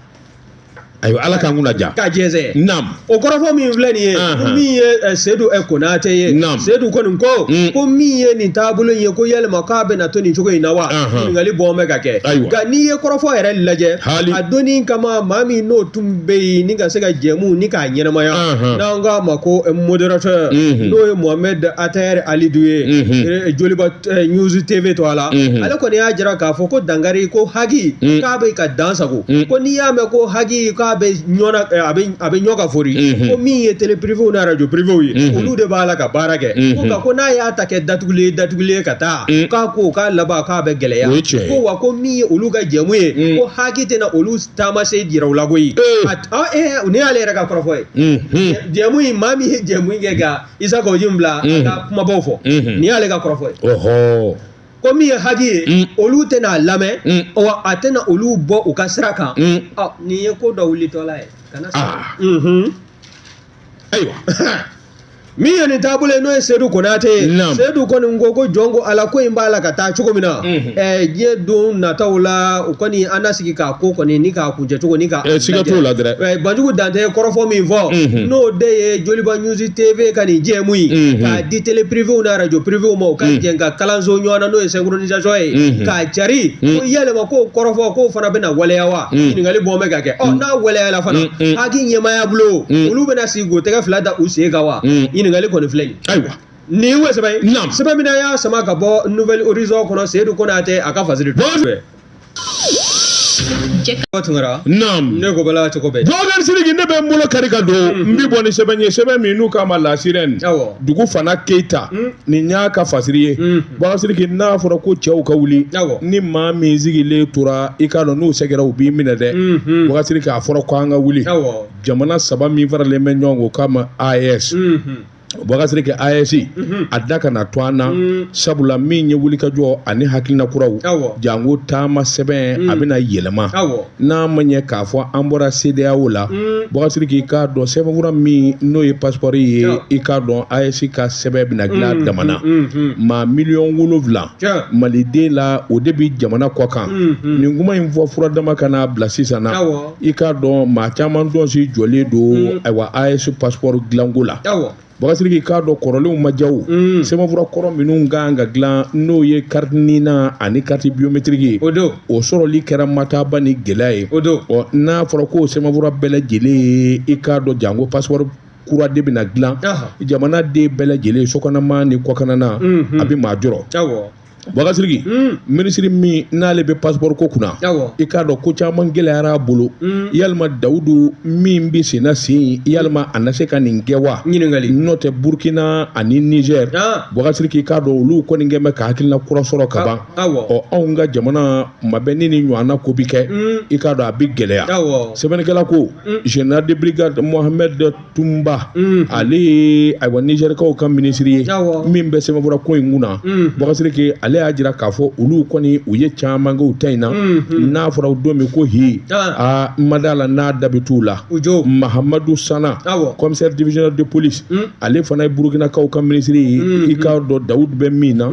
Ayiwa, Ala k'an kunna ja. Ka jɛnsɛn. Naam. O kɔrɔfɔ min filɛ nin ye, min ye Sedu Konate ye. Naam. Sedu kɔni ko ko min ye nin taabolo in ye, ko yalima k'a bɛna to nin cogo in na wa? Ɲininkali bɔn bɛ ka kɛ. Ayiwa. Nka n'i ye kɔrɔfɔ yɛrɛ lajɛ, a donni kama maa min n'o tun bɛ yen ni ka se ka jɛmu ni k'a ɲɛnamaya, n'an k'a ma ko modérateur, n'o ye Mohamed Ater Alidu ye, Joliba News TV tɔgɔ la, ale kɔni y'a jira k'a fɔ ko dankari ko HAC k'a bɛ ka dan sago, ko n'i y'a mɛn ko HAC k'a bɛ ɲɔ a bɛ ɲɔ ka fori, ko min ye télé privéw ni radio privéw ye, olu de b'a la ka baara kɛ, ko nka ko n'a y'a ta kɛ datugulen datugulen ka taa, k'a ko k'a laban k'a bɛ gɛlɛya, ko wa ko min ye olu ka jɛmu ye, ko HAC tɛna olu taamasen jira u la koyi. Nin y'ale yɛrɛ ka kɔrɔfɔ ye. Jɛmu in, maa min ye jɛmu in kɛ ka Isa Kawu Jim bila a ka kumabaw fɔ, nin y'ale ka kɔrɔfɔ ye. Ko min ye HAC ye, olu tɛna a lamɛn, wa a tɛna olu bɔ u ka sira kan. Nin ye ko dɔ wulitɔla ye kana. Ayiwa. Min ye nin taabolo ye, n'o ye Sedu Konate ye, Sedu kɔni ko jɔn ko Ala ko in b'a la ka taa cogo min na, diɲɛ don nataw la, o kɔni an na sigi k'a ko kɔni ni k'a kuncɛ cogo ni k'a siga t'o la dɛ. Banjugu Dante ye kɔrɔfɔ min fɔ, n'o de ye Joliba News TV ka nin jɛmu in k'a di télé privéw ni radio privéw ma, u ka jɛn ka kalanso ɲɔgɔn na, n'o ye synchronisation ye, k'a cari, ko yalima k'o kɔrɔfɔ k'o fana bɛna waleya wa? Ɲininkali bɔn bɛ ka kɛ. Ɔ n'a waleyala fana, HAC ɲɛmaaya bolo, olu bɛna sigi k'o tɛgɛ fila da u sen kan wa? Ɲininkali kɔni filɛ nin. Ayiwa. Nin ye sɛbɛn ye. Sɛbɛn min y'a sama ka bɔ Nouvel Horizon kɔnɔ, Sedu Konate a ka fasiri. Tunkara. Naam. Ne ko bala cogo bɛɛ. Bubakari Sidiki, ne bɛ n bolo kari ka don, n bɛ bɔ ni sɛbɛn ye, sɛbɛn min n'u k'a ma La Sirène. Dugu Fana Keyita. Nin y'a ka fasiri ye. Bubakari Sidiki, n'a fɔra ko cɛw ka wuli. Ni maa min sigilen tora, i k'a dɔn n'u sɛgɛrɛ u b'i minɛ dɛ. Bubakari Sidiki, a fɔra ko an ka wuli. Jamana saba min faralen bɛ ɲɔgɔn kan, o k'a ma AES. Bubakari Sidiki AES a da kana to an na sabula min ye wulikajɔ ani hakilina kuraw janko taama sɛbɛn a bɛna yɛlɛma n'a ma ɲɛ k'a fɔ an bɔra CEDEAO la Bubakari Sidiki i k'a dɔn sɛbɛnfura min n'o ye passeport ye i k'a dɔn AES ka sɛbɛn bɛna dilan jamana maa 7 miliyɔn maliden la o de bɛ jamana kɔ kan nin kuma in fɔ fura dama ka n'a bila sisan na i k'a dɔn maa caman dɔn si jɔlen don ayiwa AES passeport dilanko la. Bubakari Sidiki i k'a dɔn kɔrɔlenw ma diya o sɛbɛnfura kɔrɔ minnu kan ka dilan n'o ye carte NINA ani carte biométrique ye o don o sɔrɔli kɛra mataba ni gɛlɛya ye o don ɔ n'a fɔra k'o sɛbɛnfura bɛɛ lajɛlen ye i k'a dɔn janko passeport kura de bɛna dilan jamana den bɛɛ lajɛlen sokɔnɔma ni kɔkanna a bɛ maa jɔrɔ. Bubakari Sidiki minisiri min n'ale bɛ passeport ko kunna i k'a dɔn ko caman gɛlɛyara a bolo yalima Dawudu min bɛ senna sen yalima a na se ka nin kɛ wa ɲininkali n'o tɛ Burukina ani Niger Bubakari Sidiki i k'a dɔn olu kɔni kɛn bɛ ka hakilina kura sɔrɔ ka ban ɔ anw ka jamana kuma bɛɛ ni nin ɲɔgɔnna ko bɛ kɛ i k'a dɔn a bɛ gɛlɛya sɛbɛnnikɛla ko général de brigade Mohamed Tunba ale ye ayiwa Nizɛrikaw ka minisiri ye min bɛ sɛbɛnfura ko in kunna Bubakari Sidiki ale y'a jira k'a fɔ olu kɔni u ye caman kɛ u ta in na n'a fɔra don min ko hi aa n ma d'a la n'a da bɛ t'u la Mahamadu Sana commissaire divisionnaire de police ale fana ye Burukinakaw ka minisiri ye i k'a dɔn Dawudu bɛ min na o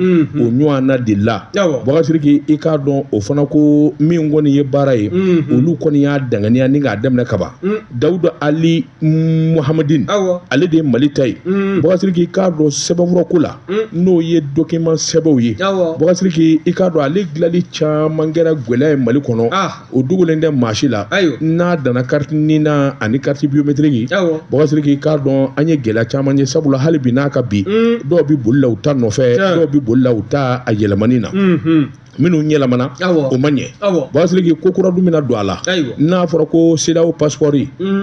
ɲɔgɔnna de la Bubakari Sidiki i k'a dɔn o fana ko min kɔni ye baara ye olu kɔni y'a danganiya ni k'a daminɛ kaban Dawudu Ali Muhamadin ale de ye Mali ta ye Bubakari Sidiki i k'a dɔn sɛbɛnfura ko la n'o ye document sɛbɛnw ye Bubakari Sidiki i k'a dɔn ale dilanli caman kɛra gɛlɛya ye Mali kɔnɔ o dogolen tɛ maa si la n'a danna carte NINA ani carte biométrique Bubakari Sidiki i k'a dɔn an ye gɛlɛya caman ye sabula hali bi n'a ka bi dɔw bɛ boli la u ta nɔfɛ dɔw bɛ boli la u ta a yɛlɛmani na. Minnu yɛlɛmana o ma ɲɛ Bubakari Sidiki ko kura dun bɛna don a la n'a fɔra ko CEDEAO passeport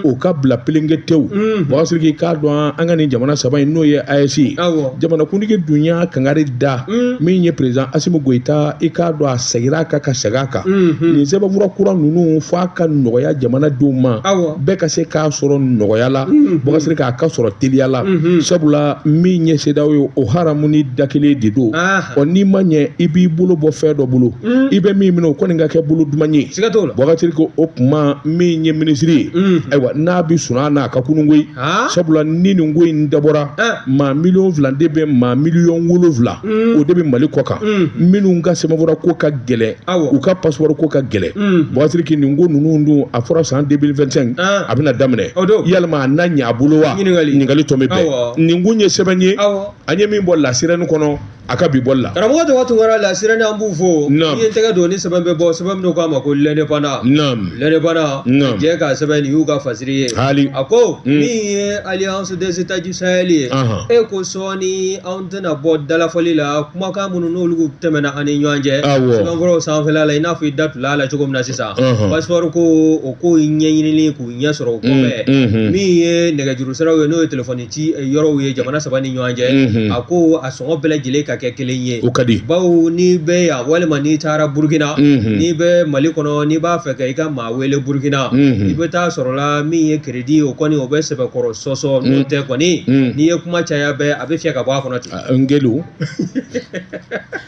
o ka bila pelenke tewu Bubakari Sidiki i k'a dɔn an ka nin jamana saba in n'o ye AES ye jamanakuntigi dun y'a kangari da min ye président Asimi Goyita i k'a dɔn a seginna a kan ka segin a kan nin sɛbɛnfura kura ninnu fo a ka nɔgɔya jamanadenw ma bɛɛ ka se k'a sɔrɔ nɔgɔya la Bubakari Sidiki a ka sɔrɔ teliya la sabula min ye CEDEAO ye o haramu ni da kelen de don ɔ n'i ma ɲɛ i b'i bolo bɔ fɛn dɔ bolo i bɛ min minɛ o kɔni ka kɛ bolo duman ye siga t'o la Bubakari Sidiki o kuma min ye minisiri ye ayiwa n'a bɛ sunɔgɔ n'a ka kunun koyi sabula ni nin ko in dabɔra maa 2 miliyɔn de bɛ maa 7 miliyɔn o de bɛ Mali kɔ kan minnu ka sɛbɛnfura ko ka gɛlɛn u ka passeport ko ka gɛlɛn Bubakari Sidiki nin ko ninnu dun a fɔra san 2025 a bɛna daminɛ yalima a na ɲɛ a bolo wa ɲininkali tɔ bɛ bɛn nin kun ye sɛbɛn ye an ye min bɔ La Sirène kɔnɔ a ka bi bɔli la karamɔgɔ tɔgɔ Tunkara La Sirène an b'u fo n'i ye n tɛgɛ don ni sɛbɛn bɛ bɔ sɛbɛn min k'a ma ko L'Indépendant L'Indépendant jɛ ka sɛbɛn nin y'u ka fasiri ye hali a ko min ye Alliance des États du Sahel ye e ko sɔɔni anw tɛna bɔ dalafɔli la kumakan minnu n'olu tɛmɛna an ni ɲɔgɔn cɛ sɛbɛnfuraw sanfɛla la i n'a fɔ i da tula la cogo min na sisan passeport ko o ko ɲɛɲinini k'u ɲɛ sɔrɔ o kɔfɛ min ye nɛgɛjuru siraw ye n'o ye telefɔni ci yɔrɔw ye jamana saba ni ɲɔgɔn cɛ a ko a sɔngɔ bɛɛ lajɛlen ka kɛ kelen ye o ka di bawo n'i bɛ yan walima n'i taara Burukina n'i bɛ Mali kɔnɔ n'i b'a fɛ ka i ka maa wele Burukina i bɛ taa sɔrɔ la min ye crédit o kɔni o bɛ sɛbɛkɔrɔ sɔsɔ n'o tɛ kɔni n'i ye kuma caya bɛɛ a bɛ fiyɛ ka bɔ a kɔnɔ ten n gelu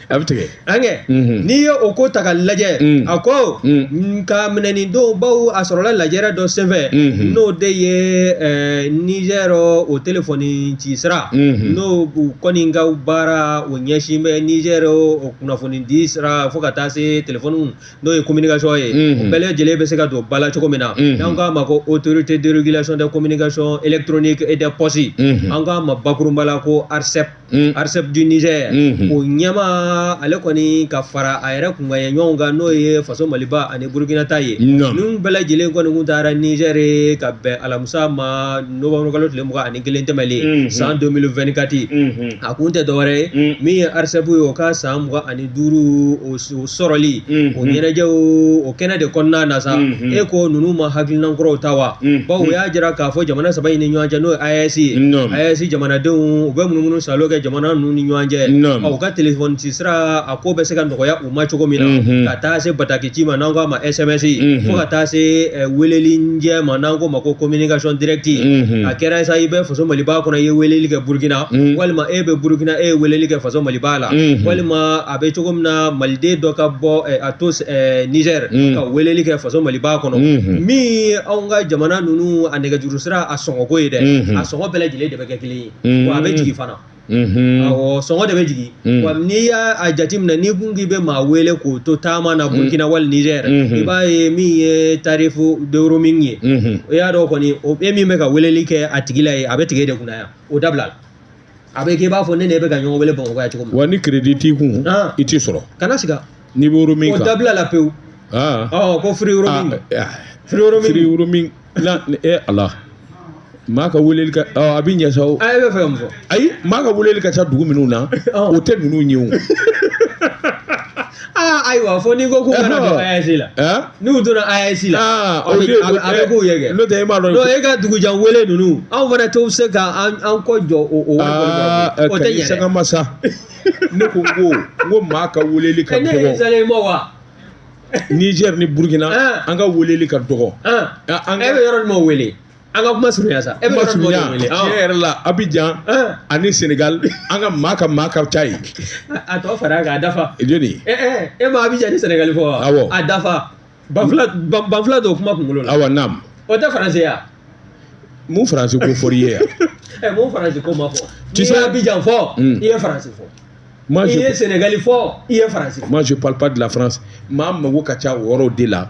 a bɛ tigɛ an kɛ n'i ye o ko ta ka lajɛ a ko ka minɛ nin don bawo a sɔrɔla lajɛrɛ dɔ senfɛ n'o de ye Niger o telefɔni ci sira n'o u kɔni ka baara o ɲɛsin bɛ Niger o kunnafoni di sira fo ka taa se telefɔniw n'o ye communication ye o bɛɛ lajɛlen bɛ se ka don ba la cogo min na n'an k'a ma ko autorité de régulation des communications électroniques et des postes an k'a ma bakurunba la ko ARCEP ARCEP du Niger o ɲɛmaa ale kɔni ka fara a yɛrɛ kunkanɲɛ kan n'o ye faso Maliba ani Burukina ta ye ninnu bɛɛ lajɛlen kɔni kun taara Niger ka bɛn alamisa ma novembre kalo tile 21 tɛmɛlen san 2024 a kun tɛ dɔwɛrɛ ye. Min ye RCEP ye, o ka san 25 o sɔrɔli o ɲɛnajɛw, o kɛnɛ de kɔnɔna na sa, e ko ninnu ma hakilina kuraw ta wa? Bawo u y'a jira k'a fɔ jamana saba in ni ɲɔgɔn cɛ, n'o ye AES ye, AES jamanadenw, u bɛ munumunu salo kɛ jamana ninnu ni ɲɔgɔn cɛ, u ka telefɔni ci sira, a ko bɛ se ka nɔgɔya u ma cogo min na, ka taa se bataki ci ma n'an k'a ma SMS, fo ka taa se weleli njɛ ma n'an k'o ma ko communication directe. A kɛra sa i bɛ faso Maliba kɔnɔ, i ye weleli kɛ Burukina, walima e bɛ Burukina, e ye weleli kɛ faso Maliba la, walima a bɛ cogo min na, maliden dɔ ka bɔ a to Niger ka weleli kɛ faso Maliba kɔnɔ. Min ye anw ka jamana ninnu a nɛgɛjuru sira a sɔngɔko ye dɛ, a sɔngɔ bɛɛ lajɛlen de bɛ kɛ kelen ye, wa a bɛ jigin fana. Awɔ, sɔngɔ de bɛ jigin. Wa n'i y'a jateminɛ, n'i kun k'i bɛ maa wele k'o to taama na Burukina wali Niger, i b'a ye min ye tarif de roaming ye, i y'a dɔn kɔni, e min bɛ ka weleli kɛ a tigi la ye, a bɛ tigɛ e de kunna yan. O dabila, a bɛ k'i b'a fɔ ne ni e bɛ ka ɲɔgɔn wele Bamakɔ yan cogo min. Wa ni crédit t'i kun, i t'i sɔrɔ. Kana siga. N'i bɛ roaming kan, o dabila la pewu. Ɔ ko free roaming. Free roaming, free roaming na e Ala, maa ka weleli ka a bɛ ɲɛ sa o. E bɛ fɛ ka mun fɔ? Ayi, maa ka weleli ka ca dugu minnu na, o tɛ ninnu ye o. Aa ayiwa, fo n'i ko k'u kana don AES la. N'u donna AES la, a bɛ k'u ye kɛ. N'o tɛ e m'a dɔn. Non, e ka dugujan wele ninnu, anw fana tɛ se ka an kɔ jɔ o wari kɔni. O tɛ ɲɛ dɛ. Sanga masa, ne ko n ko maa ka weleli ka dɔgɔ. Ne ye salen ma wa? Niger ni Burukina, an ka weleli ka dɔgɔ. E bɛ yɔrɔ jumɛn wele? An ka kuma surunya sa. E bɛ yɔrɔ jumɛn wele? Tiɲɛ yɛrɛ la, Abidjan ani Senegal, an ka maa ka ca yen. A tɔ fara k'a dafa. Jɔni? E ma Abidjan ni Senegal fɔ wa? Awɔ. A dafa. Banfula don kuma kunkolo la. Awa, naam. O tɛ faransi ya? Mun faransi ko fɔr'i ye yan? Ɛ, mun faransi ko ma fɔ? N'i ye Abidjan fɔ, i ye faransi fɔ. Moi, I ye Senegal fɔ, i ye faransi fɔ. Moi, je parle pas de la France. Maa mago ka ca o yɔrɔw de la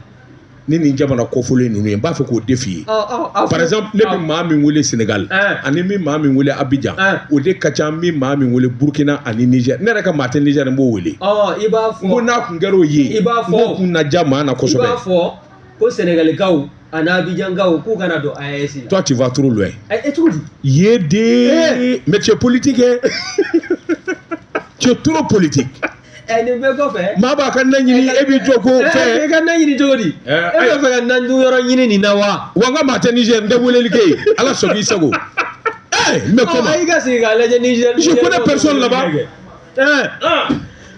ni nin jamana kɔfɔlen ninnu ye. N b'a fɛ k'o de f'i ye. Par exemple, ne bɛ maa min wele Sénégal ani min maa min wele Abidjan, o de ka ca min maa min wele Burkina ani Niger. Ne yɛrɛ ka maa tɛ Niger, n b'o wele. I b'a fɔ. N ko n'a kun kɛra o ye, i b'a fɔ. N k'o kun na diya maa na kosɛbɛ. I b'a fɔ ko Sénégalikaw ani Abidjankaw k'u kana don AES la. Toi, tu vas trop loin. E cogo di? Ye de, mais tu es politique, hein? Tu es trop politique. Ɛ, nin bɛɛ kɔfɛ. Maa b'a ka na ɲini, e b'i jɔ ko fɛn. E ka na ɲini cogo di? E bɛ fɛ ka na dun yɔrɔ ɲini nin na wa? Wa n ka maa tɛ Niger, n tɛ weleli kɛ yen. Ala sɔn k'i sago. Mais comment? I ka sigi k'a lajɛ Niger. Je connais personne là-bas.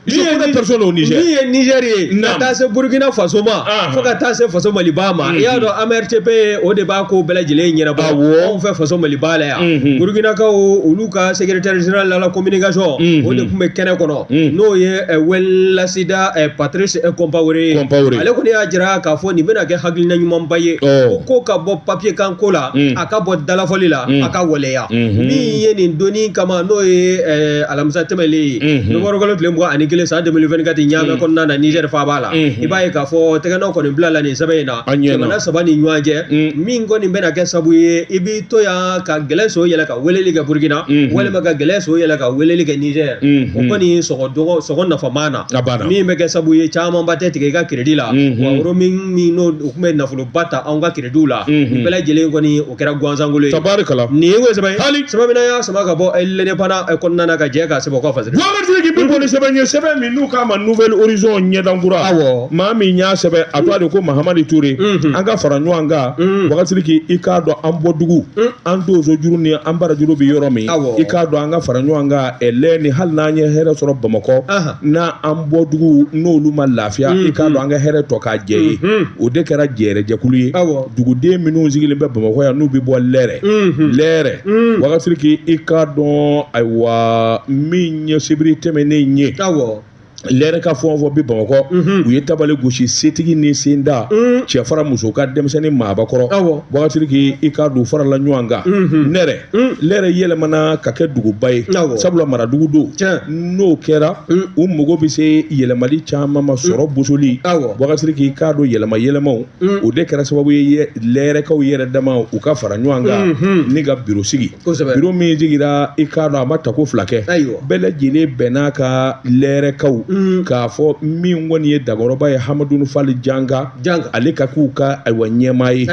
Je connais personne au Niger. Min ye Niger ye, ka taa se Burkina Faso ma, fo ka taa se faso Maliba ma. I y'a dɔn, AMRTP, o de b'a ko bɛɛ lajɛlen ɲɛnabɔ anw fɛ faso Maliba la yan. Burkinakaw, olu ka secrétaire général de la communication, o de tun bɛ kɛnɛ kɔnɔ, n'o ye Wɛlasida Patrice Compaoré ye. Ale kɔni y'a jira k'a fɔ nin bɛna kɛ hakilina ɲumanba ye, ko ka bɔ papier kan ko la, a ka bɔ dalafɔli la, a ka waleya. Min ye nin donni kama, n'o ye alamisa tɛmɛlen ye, nowanburukalo tile 21 san 2024, Ɲamɛ kɔnɔna na, Niger faaba la, i b'a ye k'a fɔ tɛgɛnɔ kɔni bilala nin sɛbɛn in na jamana saba ni ɲɔgɔn cɛ, min kɔni bɛna kɛ sabu ye i b'i to yan ka gɛlɛn so yɛlɛ ka weleli kɛ Burkina, walima ka gɛlɛn so yɛlɛ ka weleli kɛ Niger. O kɔni sɔngɔ sɔngɔ nafama na, min bɛ kɛ sabu ye camanba tɛ tigɛ i ka crédit la. Wa roaming min n'o tun bɛ nafoloba ta anw ka crédit la, nin bɛɛ lajɛlen kɔni, o kɛra gansankolo ye. Tabarikala. Nin ye ko sɛbɛn ye, sɛbɛn min y'a sama ka bɔ L'Indépendant kɔnɔna na, ka jɛ k'a sɛbɛn o ka fasiri. Sidiki bi bɔ ni sɛbɛn ye, sɛbɛn min n'u k'a ma Nouvel Horizon, ɲɛdankura. Awɔ. Maa min y'a sɛbɛn, a tɔgɔ de ko Mahamadi Ture. An ka fara ɲɔgɔn kan. Boubacar Sidiki, i k'a dɔn an bɔ dugu, an donso juru ni an barajuru bɛ yɔrɔ min. Awɔ. I k'a dɔn an ka fara ɲɔgɔn kan lɛ ni hali n'an ye hɛrɛ sɔrɔ Bamakɔ, n'an bɔ dugu n'olu ma lafiya, i k'a dɔn an ka hɛrɛ tɔ k'a jɛ ye. O de kɛra jɛrɛjɛkulu ye. Awɔ. Duguden minnu sigilen bɛ Bamakɔ yan, n'u bɛ bɔ Lɛrɛ. Lɛrɛ. Boubacar Sidiki, i k'a dɔn ayiwa, min ye sibiri tɛmɛnen ye. Awɔ. Lɛrɛ ka fɛn o fɛn bɛ Bamakɔ, u ye tabali gosi, setigi ni sentan, cɛ fara muso kan, denmisɛnnin maabakɔrɔ. Awɔ. Boubacar Sidiki, i k'a dɔn farala ɲɔgɔn kan. Nɛrɛ. Lɛrɛ yɛlɛmana ka kɛ duguba ye. Awɔ. Sabula maradugu don. Tiɲɛ. N'o kɛra, u mago bɛ se yɛlɛmali caman ma, sɔrɔ bosoli. Awɔ. Boubacar Sidiki, i k'a dɔn yɛlɛma yɛlɛmaw, o de kɛra sababu ye lɛrɛkaw yɛrɛ dama u ka fara ɲɔgɔn kan ni ka biro sigi. Kosɛbɛ. Biro min sigira, i k'a dɔn a ma tako fila kɛ. Ayiwa. Bɛɛ lajɛlen bɛnn'a ka lɛrɛkaw K'a fɔ min kɔni ye dagɔrɔba ye Hamadunu Fali Janka ale ka k'u ka ayiwa ɲɛmaa ye.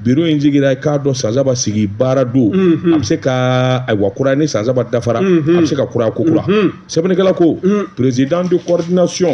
Biro in sigira i k'a dɔn san saba sigi baara don, a bɛ se ka ayiwa kura ni san saba dafara, a bɛ se ka kura ko kura. Sɛbɛnnikɛla ko président de coordination,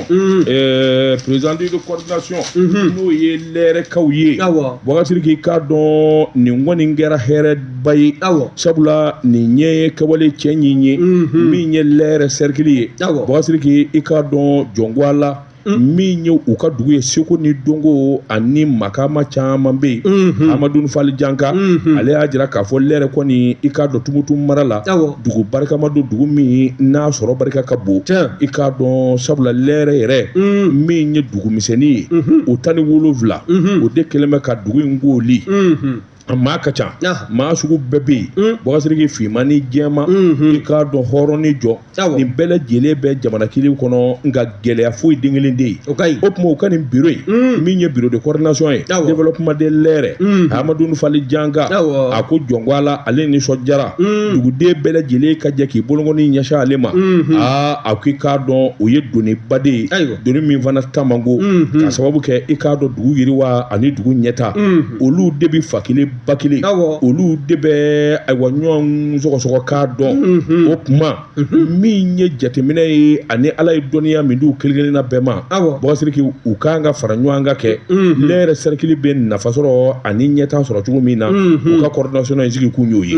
président de coordination n'o ye lɛrɛkaw ye, Bubakari Sidiki, i k'a dɔn nin kɔni kɛra hɛrɛba ye, sabula nin ye kɛwale cɛɲi ye min ye lɛrɛ sɛrikili ye. Bubakari Sidiki, i k'a dɔn jɔnko a la min ye u ka dugu ye, seko ni dɔnko ani makama caman bɛ yen. Hamadunu Fali Janka, ale y'a jira k'a fɔ lɛrɛ kɔni, i k'a dɔn Tumutu mara la, dugu barikama don, dugu min n'a sɔrɔ barika ka bon, i k'a dɔn, sabula lɛrɛ yɛrɛ min ye dugu misɛnnin ye, o 17, o de kɛlen bɛ ka dugu in kooli. A maa ka ca, maa sugu bɛɛ bɛ yen, Bubakari Sidiki, finman ni jɛman, i k'a dɔn hɔrɔn ni jɔn, nin bɛɛ lajɛlen bɛ jamana kelen kɔnɔ, nka gɛlɛya foyi den kelen tɛ yen. O tuma u ka nin biro in min ye bureau de coordination ye développement de lɛrɛ, Hamadunu Fali Janka, a ko jɔnko a la, ale nisɔndiyara. Duguden bɛɛ lajɛlen ka jɛ k'i bolokɔni ɲɛsin ale ma. Aa, a ko i k'a dɔn o ye doniba de ye, doni min fana ta man go, ka sababu kɛ i k'a dɔn dugu yiriwa ani dugu ɲɛtaa, olu de bɛ fa kelen ba kelen, olu de bɛ ayiwa ɲɔgɔn sɔgɔsɔgɔ k'a dɔn. O tuma min ye jateminɛ ye ani Ala ye dɔnniya min d'u kelen kelenna bɛɛ ma, Bubakari Sidiki, u kan ka fara ɲɔgɔn kan kɛ lɛrɛ sɛrikili bɛ nafa sɔrɔ ani ɲɛtaa sɔrɔ cogo min na. U ka coordination in sigi kun y'o ye.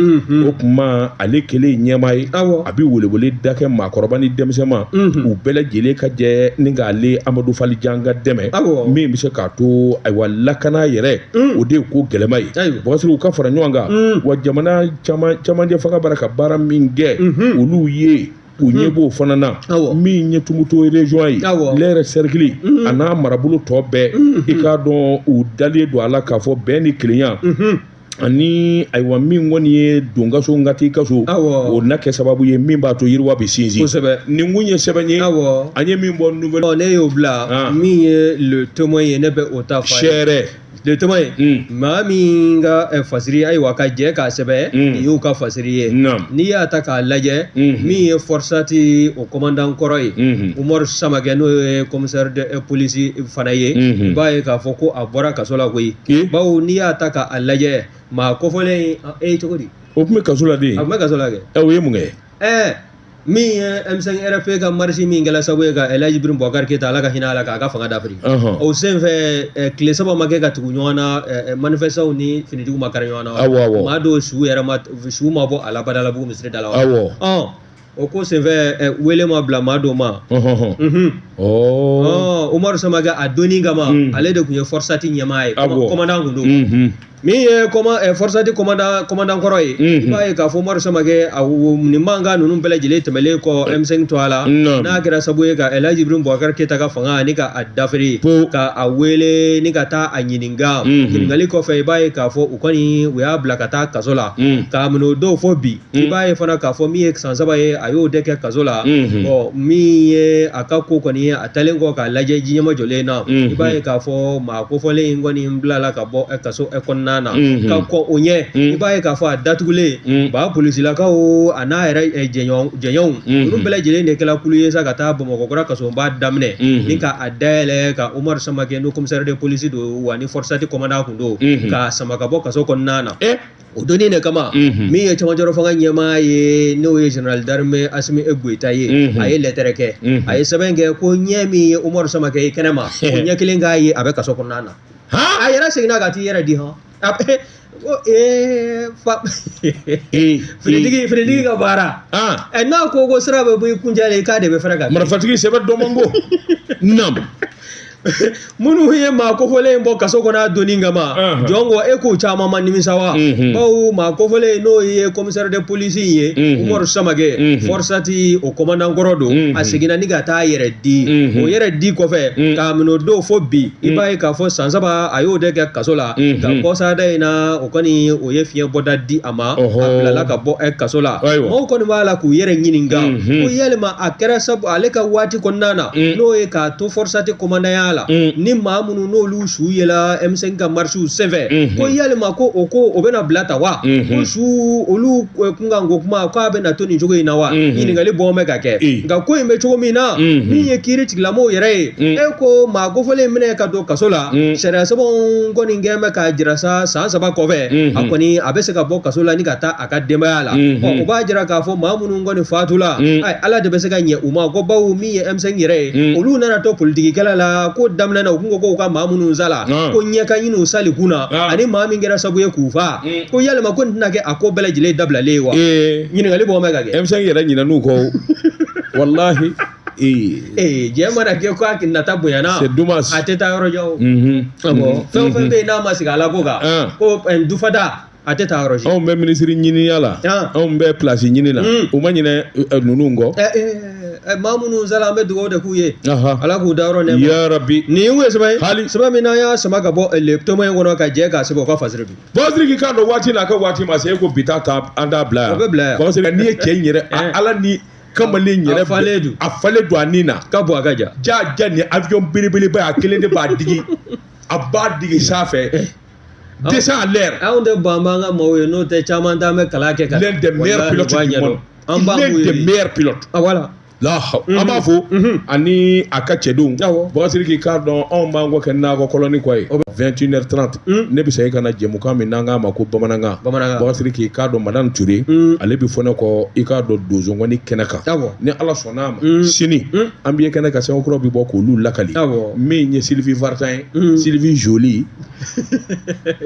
O tuma ale kelen ɲɛmaa ye, a bɛ welewele da kɛ maakɔrɔba ni denmisɛn ma, u bɛɛ lajɛlen ka jɛ ni k'ale Amadu Fali Janka dɛmɛ, min bɛ se k'a to ayiwa lakana yɛrɛ, o de ye ko gɛlɛma ye. Bubakari Sidiki, u ka fara ɲɔgɔn kan wa jamana camancɛ fanga bara ka baara min kɛ, olu ye u ɲɛ b'o fana na. Min ye Tumutu région ye, lɛrɛ sɛrikili a n'a marabolo tɔ bɛɛ, i k'a dɔn u dalen don a la k'a fɔ bɛn ni kelenya ani ayiwa min kɔni ye don kaso n ka t'i kaso, o na kɛ sababu ye min b'a to yiriwa bɛ sinsin. Nin kun ye sɛbɛn ye an ye min bɔ Nouvelle. Ne y'o bila. Min ye Le Témoin ye, ne bɛ o ta fɔ. Sɛrɛ. Le Témoin ye, maa min ka fasiri, ayiwa, ka jɛ k'a sɛbɛn, nin y'u ka fasiri ye. N'i y'a ta k'a lajɛ, min ye FORSAT o commandant kɔrɔ ye, Umaru Samakɛ, n'o ye commissaire de police fana ye, i b'a ye k'a fɔ ko a bɔra kaso la koyi. Bawo n'i y'a ta k'a lajɛ, maa kofɔlen e ye cogo di? O tun bɛ kaso la de. A tun bɛ kaso la kɛ. O ye mun kɛ? Min ye M5 RFP ka marche min kɛla sababu ye ka Elhaji Ibrahim Boubacar Keita, Ala ka hinɛ a la, k'a ka fanga dafiri, o senfɛ tile 3 ma kɛ ka tugu ɲɔgɔn na, manifestants ni finitigiw ma kari ɲɔgɔn na, maa dɔw su yɛrɛ ma, su ma bɔ a la Badalabugu misiri da la wa? O ko senfɛ wele ma bila maa dɔw ma. Umaru Samakɛ, a donni kama, ale de tun ye FORSAT ɲɛmaa ye, commandant tun don. Min ye FORSAT commandant kɔrɔ ye, i b'a ye k'a fɔ Umaru Samakɛ, nin mankan ninnu bɛɛ lajɛlen tɛmɛlen kɔ M5 tɔgɔ la, n'a kɛra sababu ye ka Elhaji Ibrahim Boubacar Keita ka fanga ani ka a dafiri, ka a wele ni ka taa a ɲininka. Ɲininkali kɔfɛ, i b'a ye k'a fɔ u kɔni u y'a bila ka taa kaso la k'a minɛ o don fo bi. I b'a ye fana k'a fɔ min ye san 3 ye, a y'o de kɛ kaso la. Ɔ, min ye a ka ko kɔni ye, a taalen kɔ k'a lajɛ ji ɲɛmajɔlen na, i b'a ye k'a fɔ maa kofɔlen in kɔni bilala ka bɔ kaso kɔnɔna na. Ka kɔn o ɲɛ, i b'a ye k'a fɔ a datugulen ba polisilakaw a n'a yɛrɛ jɛɲɔgɔnw, olu bɛɛ lajɛlen de kɛla kulu ye sa ka taa Bamakɔ kura kasoba daminɛ ni ka a dayɛlɛ ka Umaru Samakɛ, n'o commissaire de police don wa ni FORSAT commandant tun don, k'a sama ka bɔ kaso kɔnɔna na. O donni de kama, min ye cɛmancɛrɔ fanga ɲɛmaa ye, n'o ye général d'armée Asimi Goyita ye, a ye lɛtɛrɛ kɛ, a ye sɛbɛn kɛ ko ɲɛ min ye Umaru Samakɛ ye kɛnɛma, o ɲɛ kelen k'a ye a bɛ kaso kɔnɔna na. A yɛrɛ seginna ka t'i yɛrɛ di hɔn ko fa finitigi ka baara n'a ko sira bɛ bɔ i kuncɛ la, i k'a de bɛ fɛrɛ ka marifatigi sɛbɛ dɔn man go nam. Minnu ye maa kofɔlen in bɔ kaso kɔnɔ a donni kama, jɔn ko e k'o caman ma nimisa wa? Bawo maa kofɔlen, n'o ye commissaire de police in ye, Umaru Samakɛ, FORSAT o commandant kɔrɔ don, a seginna ni ka taa yɛrɛ di. O yɛrɛ di kɔfɛ, k'a minɛ o don fo bi, i b'a ye k'a fɔ san 3 a y'o de kɛ kaso la. Ka kɔsada in na, o kɔni o ye fiɲɛ bɔda di a ma, a bilala ka bɔ kaso la. Maaw kɔni b'a la k'u yɛrɛ ɲininka ko yalima a kɛra sabu ale ka waati kɔnɔna na, n'o ye k'a to FORSAT commandant adamadenya la ni maa minnu n'olu su yela M5 ka marisiw senfɛ ko yalima ko o ko o bɛna bila ta wa ko su olu kunkanko kuma k'a bɛna to nin cogo in na wa ɲininkali bɔn bɛ ka kɛ nka ko in bɛ cogo min na min ye kiiri tigilamɔgɔw yɛrɛ ye e ko maa kofɔlen minɛ ka don kaso la sariya sɛbɛnw kɔni kɛn bɛ k'a jira sa san 3 kɔfɛ a kɔni a bɛ se ka bɔ kaso la ni ka taa a ka denbaya la o b'a jira k'a fɔ maa minnu kɔni fatula ala de bɛ se ka ɲɛ u ma ko bawo min ye M5 yɛrɛ ye olu nana to politikikɛlɛ la ko daminɛ na u kun ko k'u ka maa minnu sala ko ɲɛ ka ɲini u sali kun na ani maa min kɛra sababu ye k'u faa ko yalima ko nin tɛna kɛ a ko bɛɛ lajɛlen dabilalen ye wa ɲininkali bɔ bɛ ka kɛ M5 yɛrɛ ɲinɛn'u kɔ walahi ee jɛ mana kɛ ko a nata bonyana c'est dommage a tɛ taa yɔrɔ jan o fɛn o fɛn bɛ yen n'a ma sigi ala ko kan ko dufada a tɛ taa yɔrɔ si anw bɛ minisiri ɲiniya la anw bɛ pilasi ɲini na u ma ɲinɛ ninnu kɔ maa minnu sala an bɛ dugawu de k'u ye ala k'u dayɔrɔ nɛɛma ya rabi nin ye sɛbɛn ye hali sɛbɛn min n'an y'a sama ka bɔ Le Témoin kɔnɔ ka jɛ k'a sɛbɛn o ka fasiri don Bakari k'a dɔn waati n'a ka waati ma se e ko bi ta an t'a bila yan o bɛ bila yan Bakari n'i ye cɛ in yɛrɛ ala ni kamalen yɛrɛ a falen don a falen don a ni na ka bon a ka ja ja ja ni avion belebeleba ye a kelen de b'a digi a b'a digi sanfɛ descend en l'air anw de ban b'an ka maaw ye n'o tɛ caman t'an bɛ kalan kɛ ka l'un des meilleurs pilotes du monde an b'a l'un des meilleurs pilotes ah voilà la an b'a fo ani a ka cɛdenw Bakari k'i k'a dɔn anw b'an kɔ kɛ nakɔ kɔlɔni kɔ ye 21h30 ne bɛ segin ka na jɛmukan min n'an k'a ma ko bamanankan Bakari k'i k'a dɔn madame Ture ale bɛ fɔ ne kɔ i k'a dɔn donsonkɔni kɛnɛ kan ni Ala sɔnna a ma sini an bɛ kɛnɛ kan sɛbɛn kuraw bɛ bɔ k'olu lakali min ye Sylvie Vartan ye Sylvie Joly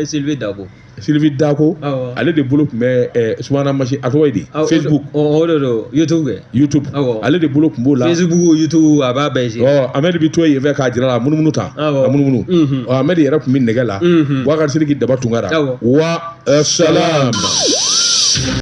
Sylvie Dabo Sylvie Dako ale de bolo tun bɛ subahana mansin a tɔgɔ ye di Facebook o de don YouTube kɛ YouTube ale de bolo tun b'o la Facebook YouTube a b'a bɛɛ ɔ Amɛdi bɛ to yen fɛ k'a jira a la munumunu tan a munumunu ɔ Amɛdi yɛrɛ tun bɛ nɛgɛ la Bubakari Sidiki Daba Tunkara wa salam.